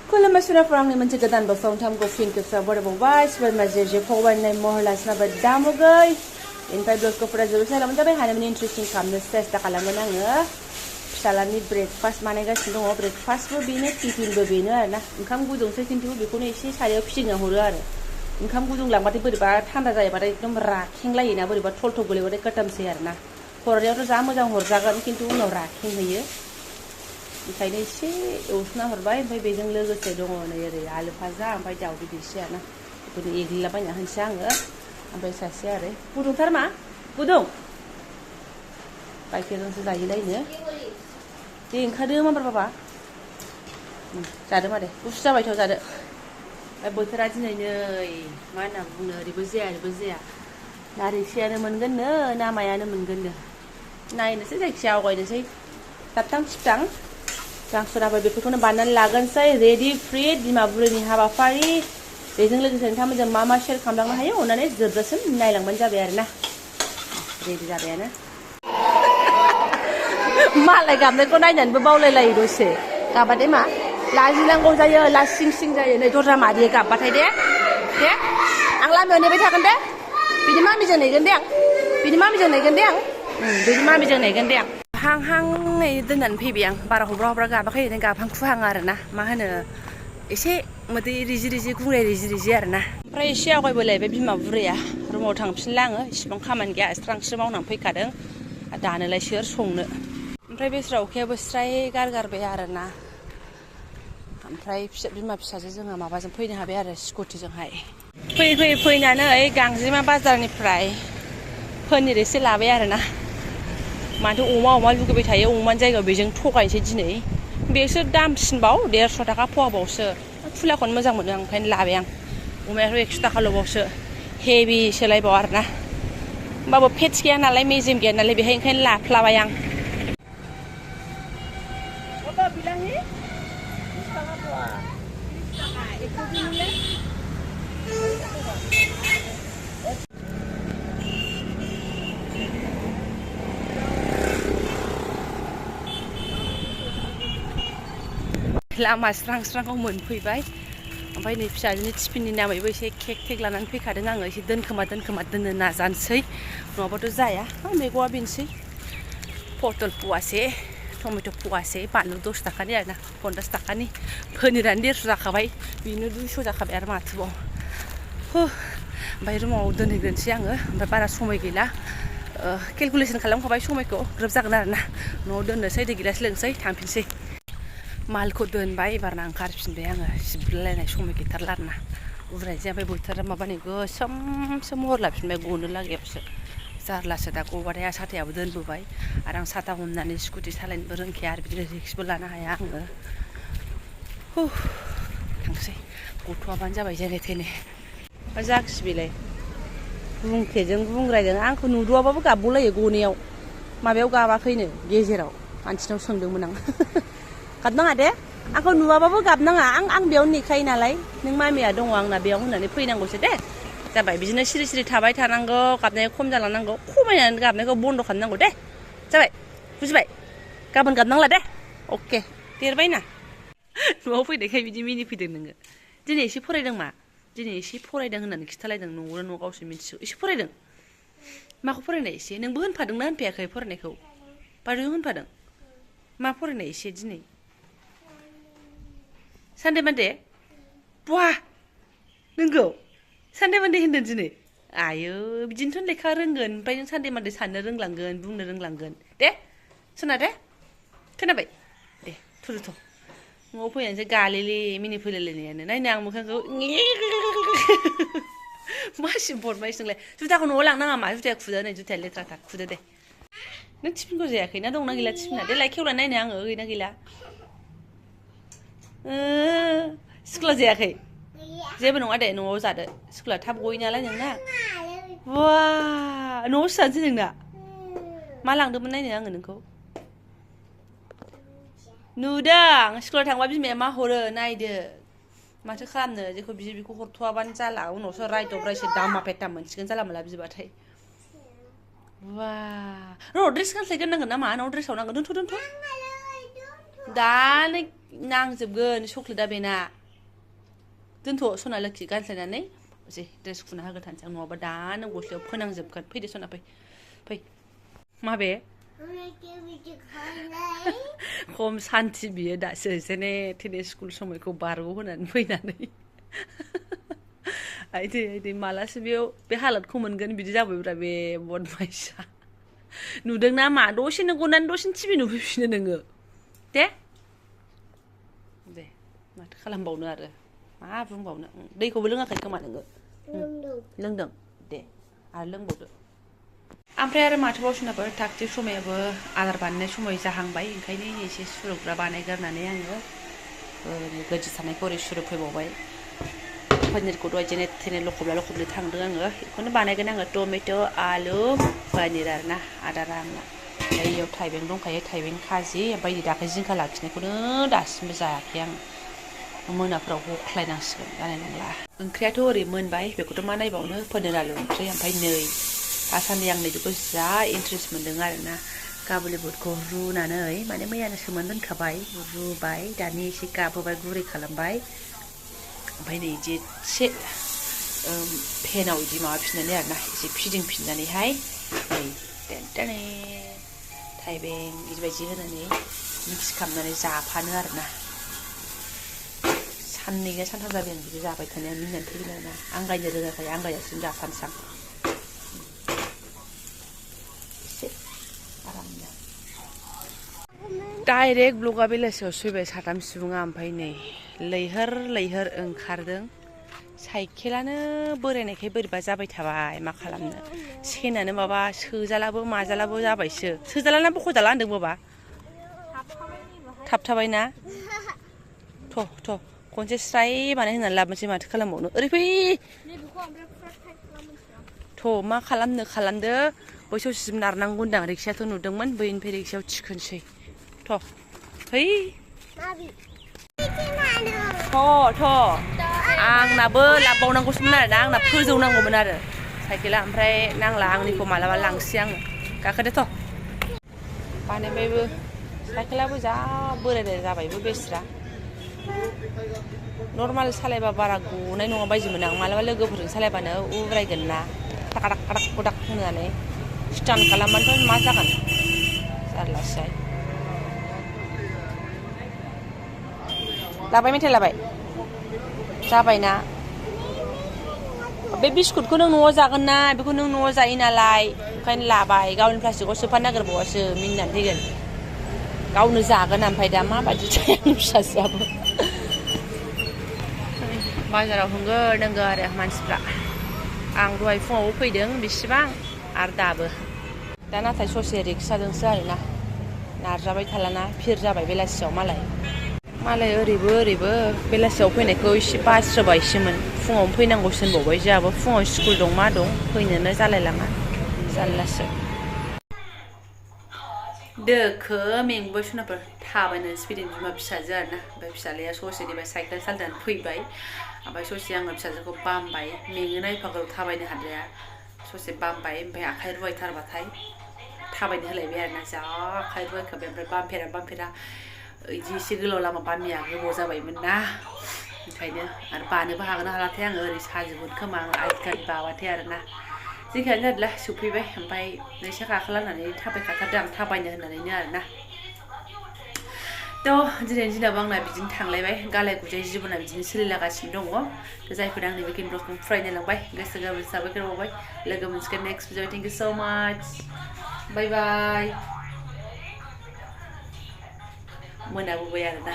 खुलुमबाय सुनाफोरांनि मोनसे गोदान बोसोराव फिन खेबसेबाव बरायबावबाय सोरबा जे फरायनाय महर लासिनाबो दामुगै इनिफ्राय ब्लगखौ फरायजोबो सालामोन जाबाय हानायमानि इन्ट्रेस्टिं खालामनो सेस्था खालामगोन आङो फिसालानि ब्रेकफास्ट बानायगासिनो दङ ब्रेकफास्टबो बेनो टिफिनबो बेनो आरोना ओंखाम गुदुंसो खिन्थु बेखौनो एसे सायाव फिदिंना हरो आरो ओंखाम गुदुं लांबाथाय बोरैबा थान्दा जायोबाथाय एकदम राखेंलायोना बोरैबा थलथल गोलैबाथाय गोथामसै आरोना हरनायावथ' जा मोजां हरजागोन खिन्थु उनाव राखेंहैयो ओंखायनो एसे एवसना हरबाय ओमफ्राय बेजों लोगोसे दङ नै ओरै आलु भाजा ओमफ्राय दाउदै दैसे आरोना बेखौनो एग्लिलाबायना होनोसै आङो ओमफ्राय सासे आरो गुदुंथार मा गुदुं गाइखेरजोंसो जायोलायनो दे ओंखारदो माबार बाबा जादो मादे गुसु जाबायथ' जादो ओमफ्राय बोथोरा दिनै नै मा होनना बुंनो ओरैबो जाया नारेंसेयानो मोनगोननो ना मायानो मोनगोननो नायनोसै जायखिया आवगायनोसै थाबथां थिबथां गांसुराबो बेफोरखौनो बानायनानै लागोनसै रेडि फ्रि बिमा बुरैनि हाबाफारि बेजों लोगोसे नोंथांमोनजों मा मा शेयार खालामलांनो हायो अननानै जोबजासिम नायलांबानो जाबाय आरोना रेडि जाबायानो मालाय गाबनायखौ नायनानैबो बावलायलायो दसे गाबाथाय मा लाजिनांगौ जायो लासिं सिं जायो नै दरजा मारियो गाबबाथाय दे आं लामायाव नेबाय थागोन दे बिनि मामिजों नेगोन दे आं बिनि मामिजों नेगोन दे आं हां नै दोननानै फैबाय आं बारा हब्रा गाबाखै ओरैनो गाबहां खुहां आरोना मा होनो एसे मोदै रिजि गुंग्राय रिजि आरोना ओमफ्राय एसे आवगायबोलायबाय बिमा बुरैया रुमाव थांफिनला आङो इसिबां खामानि गैया स्रांस्रि मावनानै फैखादों दानोलाय सोर संनो ओमफ्राय बेस्रा अखायाबो स्राय गारगारबाय आरोना ओमफ्राय बिमा फिसाजो जोङो माबाजों फैनो हाबाय आरो स्कुटिजोंहाय फैनानै गांजिमा बाजारनिफ्राय पनिर एसे लाबाय आरोना माथो अमा लुगैबाय थायो अमानि जायगायाव बेजों थगायनोसै दिनै बेसो दामसिनबाव 150 थाखा फवाबावसो खुलाखौनो मोजां मोनो आं ओंखायनो लाबाय आं अमायाथ' 100 थाखाल'बावसो हेभि सोलायबाव आरोना होमबाबो फेट्स गैया नालाय मेजेम गैया नालाय बेहाय ओंखायनो लाफ्लाबाय आं लामा स्रां मोनफैबाय ओमफ्राय नै फिसाजोनि टिफिननि नामैबो एसे केक लानानै फैखादों आङो एसे दोनखोमा दोननो नाजानोसै नङाबाथ' जाया मैगंआ बेनोसै पटल फवासे टमेट' फवासे बानलु 10 थाखानि आरोना 50 थाखानि पनिरानो 150 जाखाबाय बेनो 200 जाखाबाय आरो माथोबाव ओमफ्राय रुमाव दोनहैग्रोनोसै आङो ओमफ्राय बारा समय गैला केलकुलेसन खालामखाबाय समायखौ ग्रोब जागोन आरोना न'आव दोननोसै दै गिलास लोंसै थांफिनसै मालखौ दोनबाय एबारना ओंखारफिनबाय आङो सिबलायनाय समय गैथारला आरोना उरायसै ओमफ्राय बोथोरा माबानि गोसोम महर लाफिनबाय गनो लागायावसो जारलासो दा गबाथाय साथायाबो दोनबोबाय आरो आं साथा हमनानै स्कुटि सालायनोबो रोंखाया आरो बिदिनो रिक्सबो लानो हाया आङो थांसै गथ'आबानो जाबाय जेने थेने मा जाखिसै बेलाय बुंखेजों बुंग्रायजों आंखौ नुद'आबाबो गाबबावलायो गनायाव माबायाव गाबाखैनो गेजेराव मानसिनाव सोंदोंमोन आं गाबनाङा दे आंखौ नुवाबाबो गाबनाङा आं बेयाव नेखायो नालाय नों मामिया दङ आंना बेयाव होननानै फैनांगौसो दे जाबाय बिदिनो सिरि थाबाय थानांगौ गाबनाया खम जालांनांगौ खमायनानै गाबनायखौ बन्द' खालामनांगौ दे जाबाय बुजिबाय गाबोन गाबनांला दे अके देरबायना न'आव फैनायखाय बिदि मिनिफैदों नोङो दिनै एसे फरायदों मा दिनै एसे फरायदों होननानै खिन्थालायदों न'आवनो न' गावसो मिथिगौ एसे फरायदों माखौ फरायनाय एसे नोंबो होनफादोंना होनफायाखै फरायनायखौ बारैबो होनफादों मा फरायनाय एसे दिनै सानदे मानदे बा नोंगौ सानदे मानदे होनदों दिनै आयो बिदिनोथ' लेखा रोंगोन ओमफ्राय नों सानदे मानदे साननो रोंलांगोन बुंनो रोंलांगोन दे सोना दे खोनाबाय दे थुदोथ' न'आव फैनानैसो गालेले मिनि फैलायलायनायानो नायनो आं मोखांखौ मा सिम्पटमाइस नोंलाय जुथाखौ न'आव लांनाङा मा जुथाया खुदा नै जुथाया लेथ्राथार खुदो दे नों टिफिनखौ जायाखै ना दंना गैला टिफिना दे लाइ खेवना नायनो आङो गैना गैला स्कुलाव जायाखै जेबो नङा दे न'आव जादो स्कुला थाब गयो नालाय नोंना बा न'आवसो जानोसै नोंना मा लांदोंमोन नायनो आङो नोंखौ नुदों स्कुलाव थांबा बिमाया मा हरो नायदो माथो खालामनो जेखौ बियो बेखौ हरथ'वाबानो जाला उनावसो रायदब रायसो दामा पेटा मोनसिगोन जाला मोनला बिबाथाय वा र' ड्रेस गांसे गाननांगोन नामा आंनाव ड्रेसाव नांगोन दोनथ' दानो नांजोबगोन चक्लेटआ बेना दोनथ' सना लोखि गानस्लायनानै जे ड्रेस खुना होगोन थानोसै आं नङाबा दानो गस्लायाव फोनांजोबगोन फैदो सना फै माबे खम सान्थि बियो दासो जेने थेने स्कुल समायखौ बारग' होनानै फैनानै आइदे मालासो बेयाव बे हालोदखौ मोनगोन बिदि जाबायब्रा बे बदमाइसा नुदोंना मा दसेनो गनानै दसेनो टिभि नुफैफिनो नोङो दे माथो खालामबावनो आरो मा बुंबावनो दैखौबो लोङाखै खोमा नोङो लोंदों दे आरो लोंबावदो ओमफ्राय आरो माथोबाव सोनाबो थागथि समायाबो आदार बानायनाय समय जाहांबाय ओंखायनो एसे सुरुबग्रा बानायगारनानै आङो ओरै गोदि थानायखौ ओरै सुरुब फैबावबाय पनिरखौ दहाय जेने थेने लखबले थांदों आङो बेखौनो बानायगोन आङो टमेट' आलु पनिर आरोना आदारा आंना बेयाव थाइबें दंखायो थाइबें खाजि ओमफ्राय दाख्लै जिंखा लाखिनायखौनो दासिमबो जायाखै आं मोनाफ्राव हख्लायनांसिगोन जानाय नंला ओंख्रियाथ' ओरै मोनबाय बेखौथ' मा नायबावनो पनिर आलु ओंख्रि ओमफ्राय नै दासान्दि आं नैबेखौ जा इन्ट्रेस्ट मोन्दों आरोना काबुलि बुटखौ रुनानै माने मैयानो सोमनानै दोनखाबाय रुबाय दानि एसे गाबहोबाय गुरै खालामबाय ओमफ्राय नै इदि एसे पेनाव इदि माबाफिननानै आरोना एसे फिदिंफिननानैहाय नै देन्थानै थाइबें बिदिबायदि होनानै मिक्स खालामनानै जाफानो आरोना साननैना सानथाम जाबाय आं बिदि जाबाय थानाया मिनिनानै थैगोन आरोना आंगायनो रोङाखै आंगायजासिम जाफानोसै आं एसे आरामनो डाइरेक्ट ब्लगा बेलासियाव सैबाय साथाम सुबुङा ओमफ्राय नै लैहोर ओंखारदों साइकेलानो बोरायनायखाय बोरैबा जाबाय थाबाय मा खालामनो सेनानो माबा सोजालाबो माजालाबो जाबायसो सोजालाना बख'जाला होनदों बाबा थाबथाबायना थ' खनसे स्राय बानाय होनानै लाबोनोसै माथो खालामबावनो ओरै फै थ' मा खालामदो बै ससेसिम नारनांगौ होनदां रिक्सायाथ' नुदोंमोन बैनिफ्राय रिक्सायाव थिखोनोसै थ' है थ' आंनाबो लाबबावनांगौसोमोन आरोना आंना फोजौनांगौमोन आरो साइकेला ओमफ्राय नांला आंनिखौ मालाबा लांसै आङो गाखोदो थ' बानायबायबो साइकेलाबो जा बोरायनाय जाबायबो बेस्रा नर्माल सालायबा बारा गनाय नङा बायदि मोनो आं मालाबा लोगोफोरजों सालायबानो उरायगोन ना टाकाटाक टाकाटाक गुदाक होननानै स्टान्ट खालामबानोथ' मा जागोन जारलासो लाबाय मेथाइ लाबाय जाबायना बे बिस्कुटखौ नों न'आव जागोन ना बेखौ नों न'आव जायो नालाय ओंखायनो लाबाय गावनि प्लास्टिकआव सोफानो नागिरबावासो मिनिनानै थैगोन गावनो जागोन ओमफ्राय दा माबायदि जायो आंनि फिसाजोआबो बाजाराव होंगो दोंगो आरो मानसिफ्रा आं दहाय फुङावबो फैदों बेसेबां आरो दाबो दा नाथाय ससे रिक्साजोंसो आरोना नारजाबाय थालाना फिर जाबाय बेलासियाव मालाय ओरैबो बेलासियाव फैनायखौ एसे बास्रोबायसोमोन फुङावनो फैनांगौसो होनबावबाय जोंहाबो फुङाव स्कुल दं मा दं फैनोनो जालायलाङा जारलासो दोखो मेंबोबाय सनाफोर थाबायनोसो फैदों बिमा फिसाजो आरोना ओमफ्य फिसालाया ससेनिफ्राय साइकेल सालायनानै फैबाय ओमफ्राय ससे आङो फिसाजोखौ बामबाय मेङोना एफा गोलाव थाबायनो हाद्राया ससे बामबाय ओमफ्राय आखाइ रुवायथारबाथाय थाबायनो होलायबाय आरोना जा आखाइ रुवायखाबाय ओमफ्राय बामफेरा इदि एसे गोलाव लामा बामिया गोबाव जाबायमोन ना ओंखायनो आरो बानोबो हागोन ना हालाथाय आङो ओरै साजोबगोन खोमा आं आजिखालि बाबाथाय आरोना जिंखायानो जादोला सफैबाय ओमफ्राय नैसा गाखोलांनानै थाबायखाथारदों आं थाबायनो होननानैनो आरोना थ' दिनैनि दिनावबो आंना बिदिनो थांलायबाय गालाय गुजाय जिबना बिदिनो सोलिलागासिनो दङ जायफोर आंनि बे ब्लगखौ फरायनो लांबाय गोसो गोरबोनि साबायखर बावबाय लोगो मोनसिगोन नेक्स्ट भिडिअ थेंक इउ स' माच बाय बाय मोनाबोबाय आरोना